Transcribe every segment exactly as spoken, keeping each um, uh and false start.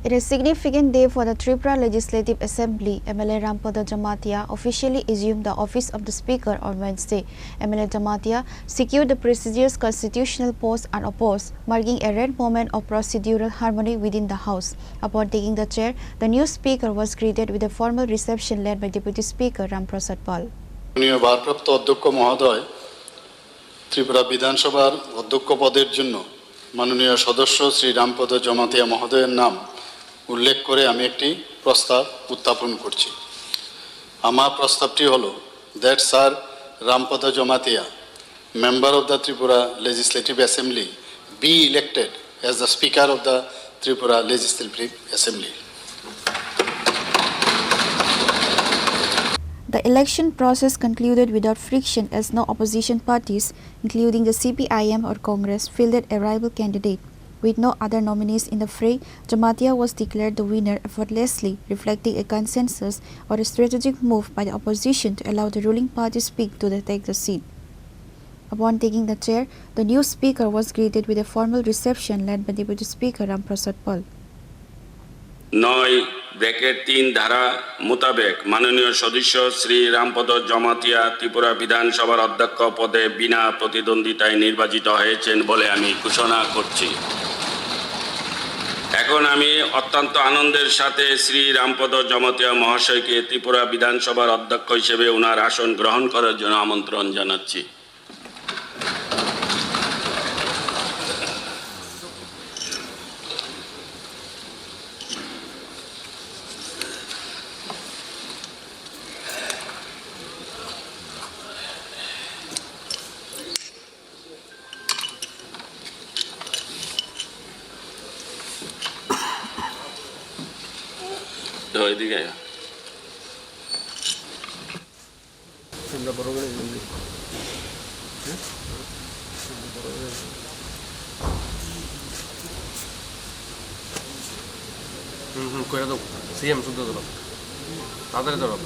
In a significant day for the Tripura Legislative Assembly, M L A Rampada Jamatia officially assumed the office of the Speaker on Wednesday. M L A Jamatia secured the prestigious constitutional post unopposed, marking a rare moment of procedural harmony within the House. Upon taking the chair, the new Speaker was greeted with a formal reception led by Deputy Speaker Ram Prasad Pal. মাননীয় ভারপ্রাপ্ত অধ্যক্ষ মহোদয়, ত্রিপুরা বিধানসভার অধ্যক্ষ পদের জন্য মাননীয় সদস্য শ্রী রামপদ জমাতিয়া মহোদয়ের নাম উল্লেখ করে আমি একটি প্রস্তাব উত্থাপন করছি। আমার প্রস্তাবটি হলো that Sir Rampada Jamatia, Member of the Tripura Legislative Assembly, be elected as the Speaker of the Tripura Legislative Assembly. The election process concluded without friction as no opposition parties, including the C P I M or Congress, fielded a rival candidate. With no other nominees in the fray, Jamatia was declared the winner effortlessly, reflecting a consensus or a strategic move by the opposition to allow the ruling party speak to the, take the seat. Upon taking the chair, the new speaker was greeted with a formal reception led by Deputy Speaker Ram Prasad Pal. নয় ব্র্যাকেট তিন ধারা মোতাবেক মাননীয় সদস্য শ্রী রামপদ জমাতিয়া ত্রিপুরা বিধানসভার অধ্যক্ষ পদে বিনা প্রতিদ্বন্দ্বিতায় নির্বাচিত হয়েছেন বলে আমি ঘোষণা করছি। এখন আমি অত্যন্ত আনন্দের সাথে শ্রী রামপদ জমাতিয়া মহাশয়কে ত্রিপুরা বিধানসভার অধ্যক্ষ হিসেবে ওনার আসন গ্রহণ করার জন্য আমন্ত্রণ জানাচ্ছি। তো এদিকে আয়। হুম, হুম, করে দাও। সিএম শুদ্ধ ধরো। তাড়াতাড়ি ধরো।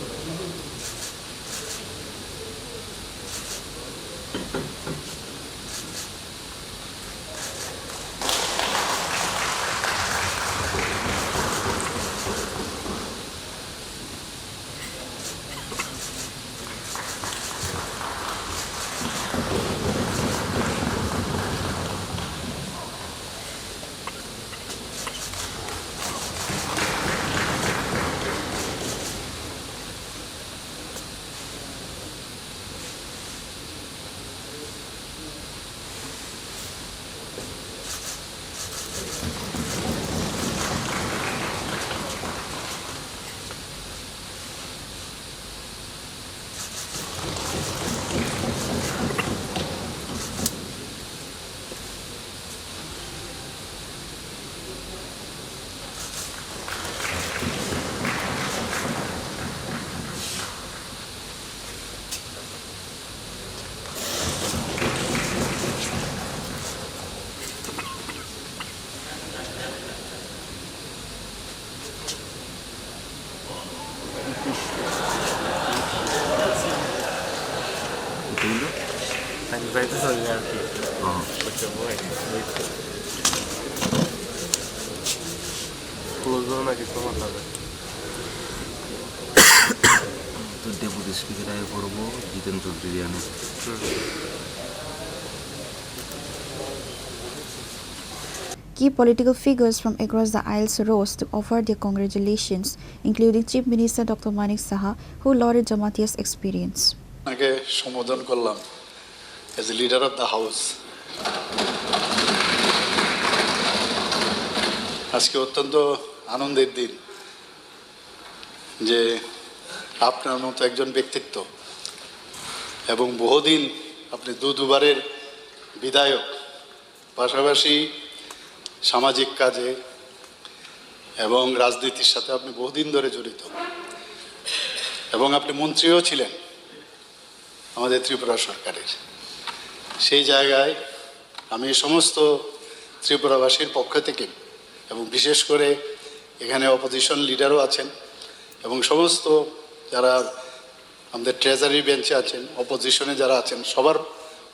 আমি যাইতে চাই আর কি। হ্যাঁ। বুঝছো, ওই, ওই তো। ক্লোজ ধরো না, কিছু আমার লাগে। তো ডেপুটি স্পিকার আগে করবো, জিতেন চৌধুরী জানে। হুম। Key political figures from across the aisles rose to offer their congratulations, including Chief Minister Doctor Manik Saha, who lauded Jamatia's experience. আপনাকে সম্বোধন করলাম as a leader of the house। আজকে অত্যন্ত আনন্দের দিন যে আপনার মতো একজন ব্যক্তিত্ব এবং বহুদিন আপনি দু দুবারের বিধায়ক, পাশাপাশি সামাজিক কাজে এবং রাজনীতির সাথে আপনি বহুদিন ধরে জড়িত এবং আপনি মন্ত্রীও ছিলেন আমাদের ত্রিপুরা সরকারের। সেই জায়গায় আমি সমস্ত ত্রিপুরাবাসীর পক্ষ থেকে এবং বিশেষ করে এখানে অপোজিশন লিডারও আছেন এবং সমস্ত যারা আমাদের ট্রেজারি বেঞ্চে আছেন, অপোজিশনে যারা আছেন, সবার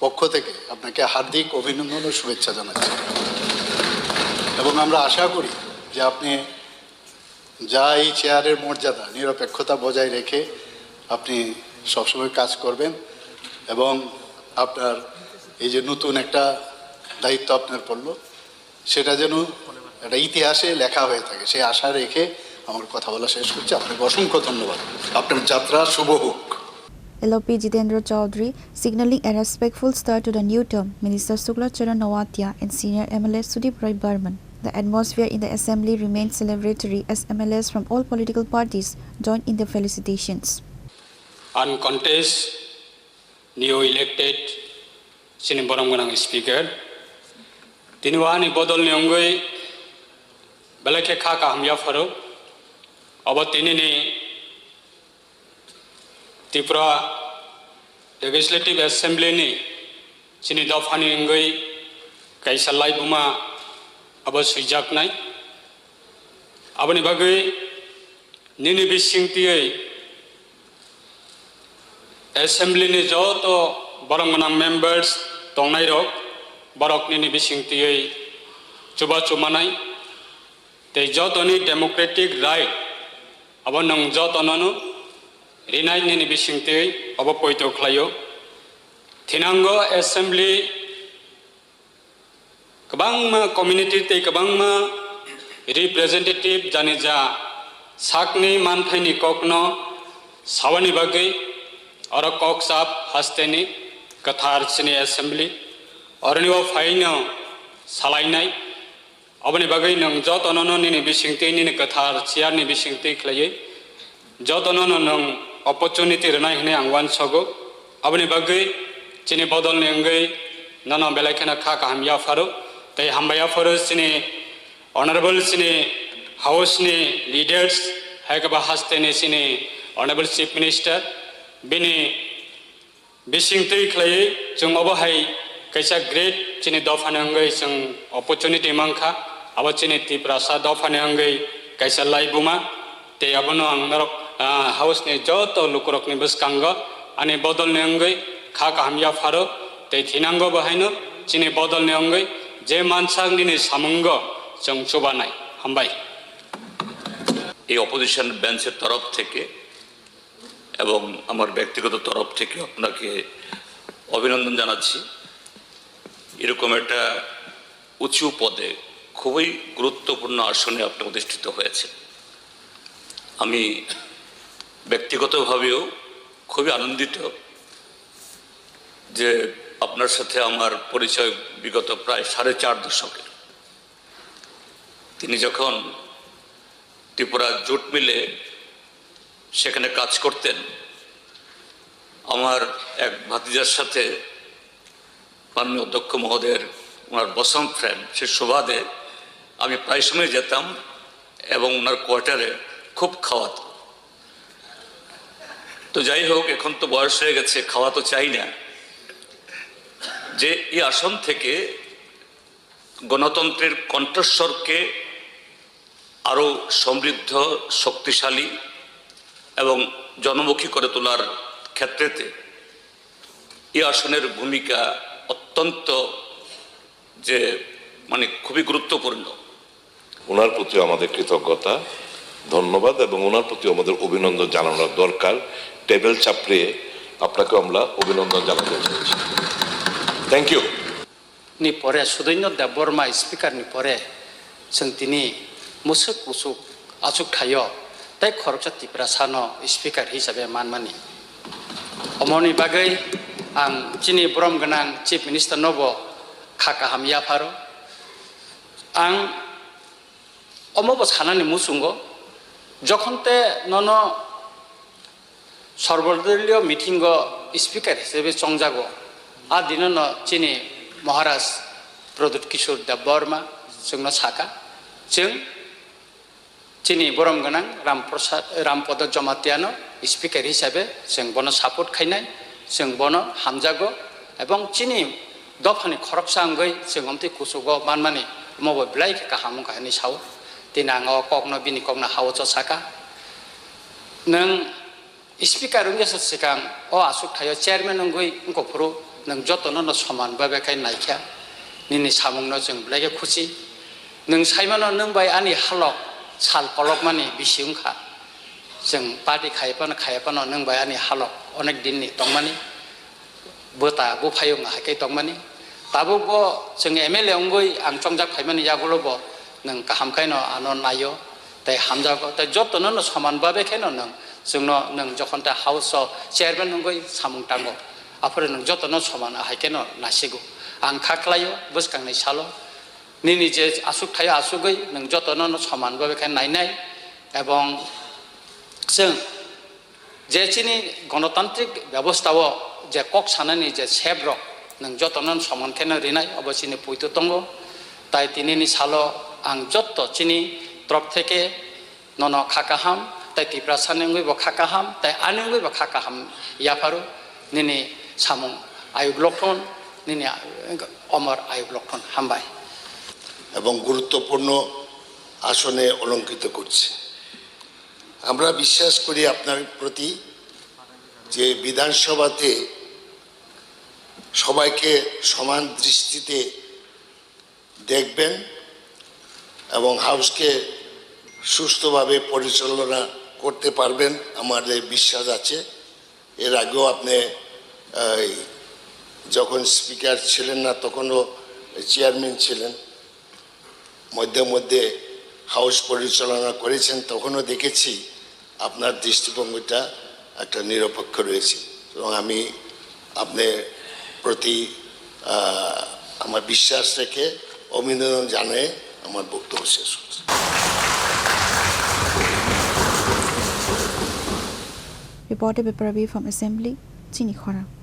পক্ষ থেকে আপনাকে হার্দিক অভিনন্দন ও শুভেচ্ছা জানাচ্ছি। এবং আমরা আশা করি যে আপনি যা এই চেয়ারের মর্যাদা, নিরপেক্ষতা বজায় রেখে আপনি সবসময় কাজ করবেন এবং আপনার এই যে নতুন একটা দায়িত্ব আপনার পড়লো, সেটা যেন একটা ইতিহাসে লেখা হয়ে থাকে, সেই আশা রেখে আমার কথা বলা শেষ করছি। আপনাকে অসংখ্য ধন্যবাদ। আপনার যাত্রা শুভ হোক। L O P Jitendra Chaudhary, signaling a respectful start to the new term, Minister Sukla Charan Noatia and senior M L A Sudip Roy Barman. The atmosphere in the assembly remained celebratory as M L As from all political parties joined in the felicitations. Uncontested, new elected, chini borom gwnang speaker. Tini o ani bodol ni wngwi belai khe kha kaham yapharo. Obo tini ni Tripura Legislative Assembly ni chini dophani wngwi kaisa laibuma abo swijaknai. Aboni bagwi nini bisingtwi Assembly ni joto borok gwnang members tongnairok, borok nini bisingtwi chubachu manai. Tei jotoni democratic right abo nwng jotono no rinai nini bisingtwi obo poito khlaio. Thinango assembly kwbangma community tei kwbangma representative jani ja sakni manthaini kokno sawani bagwi oro kok chap hasteni kwthar chini assembly oroni o phaino salainai. Oboni bagwi nwng jotono no nini bisingtwi, nini kwthar chair ni bisingtwi khlaiwi jotono no nwng opportunity rwnai hwnwi ang uansogo. Oboni bagwi chini bodol ni wngwi nono belai kheno kha kaham yapharo tei hambai yapharo chini honorable chini house ni leaders, hai khe ba haste ni chini honorable chief minister, bini bising twi khlaiwi chwng obo hai kaisa great chini dophani wngwi chwng opportunity mankha, abo chini Tiprasa dophani wngwi kaisa laibuma. Tei abono ang norok, ah, house ni joto lukurokni bwskango ani bodolni wngwi kha kaham yapharo tei thinango bo haino chini bodolni wngwi je mansak nini samungo chwng chubanai. Hambai. এই অপোজিশন বেঞ্চের তরফ থেকে এবং আমার ব্যক্তিগত তরফ থেকে আপনাকে অভিনন্দন জানাচ্ছি। এরকম একটা উঁচু পদে খুবই গুরুত্বপূর্ণ আসনে আপনি অধিষ্ঠিত হয়েছেন। আমি ব্যক্তিগতভাবেও খুবই আনন্দিত যে আপনার সাথে আমার পরিচয় বিগত প্রায় সাড়ে চার দশকের। তিনি যখন ত্রিপুরা জুট মিলে সেখানে কাজ করতেন, আমার এক ভাতিজার সাথে মাননীয় অধ্যক্ষ মহোদয়ের ওনার বসম ফ্রেন্ড, সে সুবাদে আমি প্রায় সময় যেতাম এবং ওনার কোয়ার্টারে খুব খাওয়াতো। তো যাই হোক, এখন তো বয়স হয়ে গেছে, খাওয়া তো চাই না। যে এই আসন থেকে গণতন্ত্রের কণ্ঠস্বরকে আরও সমৃদ্ধ, শক্তিশালী এবং জনমুখী করে তোলার ক্ষেত্রেতে এই আসনের ভূমিকা অত্যন্ত যে মানে খুবই গুরুত্বপূর্ণ। ওনার প্রতি আমাদের কৃতজ্ঞতা, ধন্যবাদ এবং ওনার প্রতি আমাদের অভিনন্দন জানানোর দরকার। টেবিল চাপড়িয়ে আপনাকেও আমরা অভিনন্দন জানাতে চাইছি। Thank you. Ni pore Sudoino Debbarma speaker ni pore chwng tini mwswk kuchuk achuk thaio tei khoroksa Tiprasano speaker hisabe manmani. Omoni bagwi ang chini borom gwnang Chief Minister no bo kha kaham yapharo. Ang omo bo sanani muchungo, jokhon te nono Sorbodoliyo meeting o speaker hisabe chongjago. A dino no chini Maharaj Pradyut Kishore Debbarma chwngno saka, chwng chini borom gwnang Ram Prasad, Ram Podo Jamatia no speaker hisabe chwng bono support khainai, chwng bono hamjago, ebong chini dophani khoroksa wngwi chwng omtwi kuchugo manmani omo bo belai khe kaham wngkha hinwi sao. Tini ang o kokno, bini kokno ha-o cho saka. Nwng speaker wngya se swkang o aswk thaio chairman wngwi wngkha phuru nwng jotono no soman babe khai naikha. Nini samungno chwng belai khe khusi. Nwng saimano nwng bai ani halok Sal kolokmani bisi wngkha. Chwng party khai phano, khai phano nwng bai ani halok onek dinni tongmani. Bwta buphayung hai khe tongmani. Tabuk bo chwng M L A wngwi ang chongjak phaimani yagulo bo nwng kaham khaino ano naio, tei hamjago, tei jotono no soman babe khaino nwng chwngno nwng jokhon tei house o chairman wngwi samung tango, aphuru nwng jotono soman ahai kheno nasigo. Ang kha khlaio bwskangni salo nini je aswk thaio aswgwi nwng jotono no soman babe khe nainai, ebong chwng je chini gonotantrik bebostha o je kok sanani je sep rok nwng jotono soman kheno rinai, obo chini poito tongo. Tai tinini salo ang jotto chini torop theke nono kha kaham, tai Tiprasani wngwi bo kha kaham, tai ani wngwi bo kha kaham yapharo. Nini samung ayuk lokthon, nini omor ayuk lokthon. Hambai. এবং গুরুত্বপূর্ণ আসনে অলঙ্কৃত করছে। আমরা বিশ্বাস করি আপনার প্রতি যে বিধানসভাতে সবাইকে সমান দৃষ্টিতে দেখবেন এবং হাউসকে সুস্থভাবে পরিচালনা করতে পারবেন, আমাদের বিশ্বাস আছে। এর আগেও আপনি, এই, যখন স্পিকার ছিলেন না, তখনও চেয়ারম্যান ছিলেন। মধ্যে মধ্যে হাউস পরিচালনা করেছেন, তখনও দেখেছি আপনার দৃষ্টিভঙ্গিটা একটা নিরপেক্ষ রয়েছে। এবং আমি আপনার প্রতি, আহ, আমার বিশ্বাস রেখে অভিনন্দন জানিয়ে আমার বক্তব্য শেষ করছি। Reporter Biprabi from Assembly, Chini Khorang.